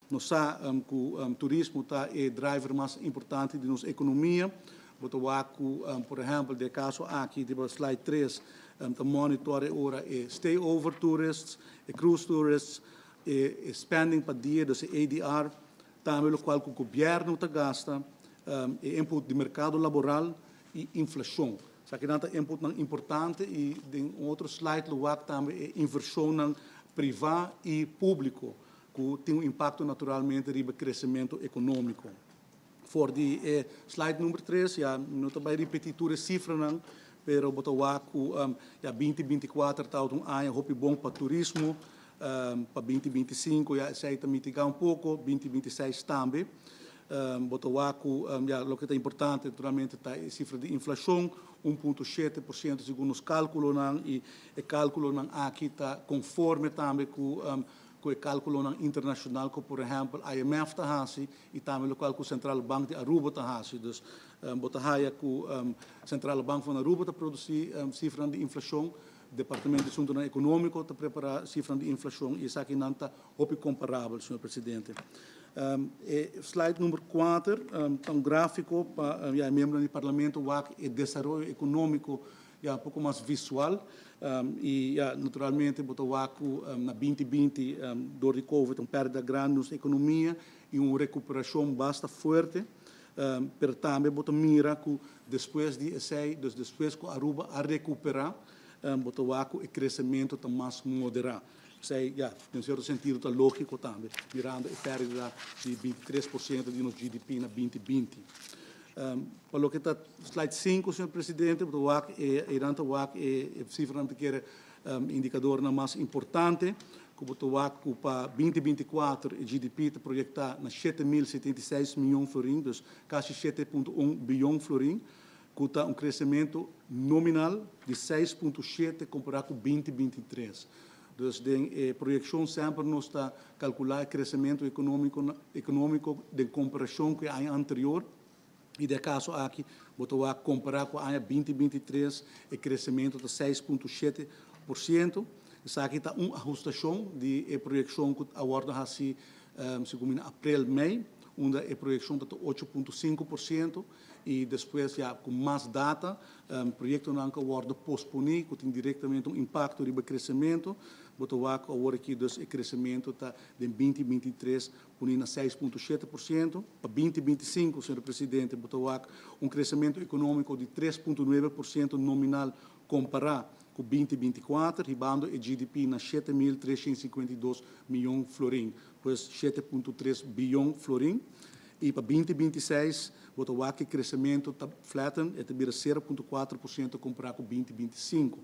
Nos sa ku turismo ta e driver mas importante di nos ekonomia. Bo ta wak ku, por ehèmpel, den kaso aki, di slide 3, ta monitor ora e stay over tourists, e cruise tourists, e spending pa dia, dus e ADR, tambe lokual ku gobièrnu ta gasta, e input di merkado laboral i inflashon. Esaki ta input importante i den otro slide lo wak tambe e invershon privá i públiko, ku tin un impakto naturalmente riba kresementu ekonómiko. For di slide number 3, ya no ta bai ripití tur e sifranan, pero bo ta wak ku ya 2024 ta un aña hopi bon pa turismo, pa 2025 ya esei ta mitigá un poko, 2026 tambe. Bo ta wak ku ya loke ta importante naturalmente ta e sifra di inflashon, 1,7% segun e kálkulonan, i e kálkulonan aki ta konforme tambe ku e kálkulonan internashonal, ku por ehèmpel IMF ta hasi i tambe lokual ku Centrale Bank di Aruba ta hasi. Dus bo ta haya ku Centrale Bank van Aruba ta produsí sifra di inflashon, Departamento di Asuntu Ekonómiko ta prepará sifra di inflashon i esakinan ta hopi komparabel, señor presidente. E slide number 4, un gráfiko pa ya, miembro di parlamento wak e desaroyo ekonómiko ya un poko mas visual i ya, naturalmente bo ta wak na 2020, dor di COVID, un pèrdida grandi na ekonomia i un rekuperashon basta fuerte, pero tambe bo ta mira ku despues di esei, dus despues ku Aruba a rekuperá, bo ta wak ku e kresementu ta mas moderá. Esei, ya, den sierto sentido, ta lógiko tambe, mirando e pèrdida di 23% di nos GDP na 2020. Pa loke ta slide 5, señor presidente, wak e ta wak e sifra ku e indikador mas importante, ku bo ta wak pa 2024 e GDP ta proyektá na 7.076 mion florin, dus kasi 7,1 bion florin, ku ta un kresementu nominal di 6,7 kompará ku 2023. Dus den proyekshon semper nos ta kalkulá kresementu ekonómiko den komparashon ku e aña anterior. I den e kaso aki, bo ta kompará ku aña 2023, e kresementu ta 6,7%. Esaki ta un ahustashon di proyekshon ku a wòrdu hasí segun na aprel, mei, unda e proyekshon ta 8,5% i despues ya ku mas data, proyektonan ku a wòrdu posponé, ku tin direktamente un impakto riba kresementu, bo ta wak awor aki dus e kresementu ta den 2023 poné na 6,7%. Pa 2025, señor presidente, bo ta wak un kresementu ekonómiko di 3,9% nominal kompará ku 2024, hibando e GDP na 7.352 mion florin, pues 7,3 bion florin. I pa 2026, bo ta wak e kresementu ta flatten, e ta bira 0,4% kompará ku 2025.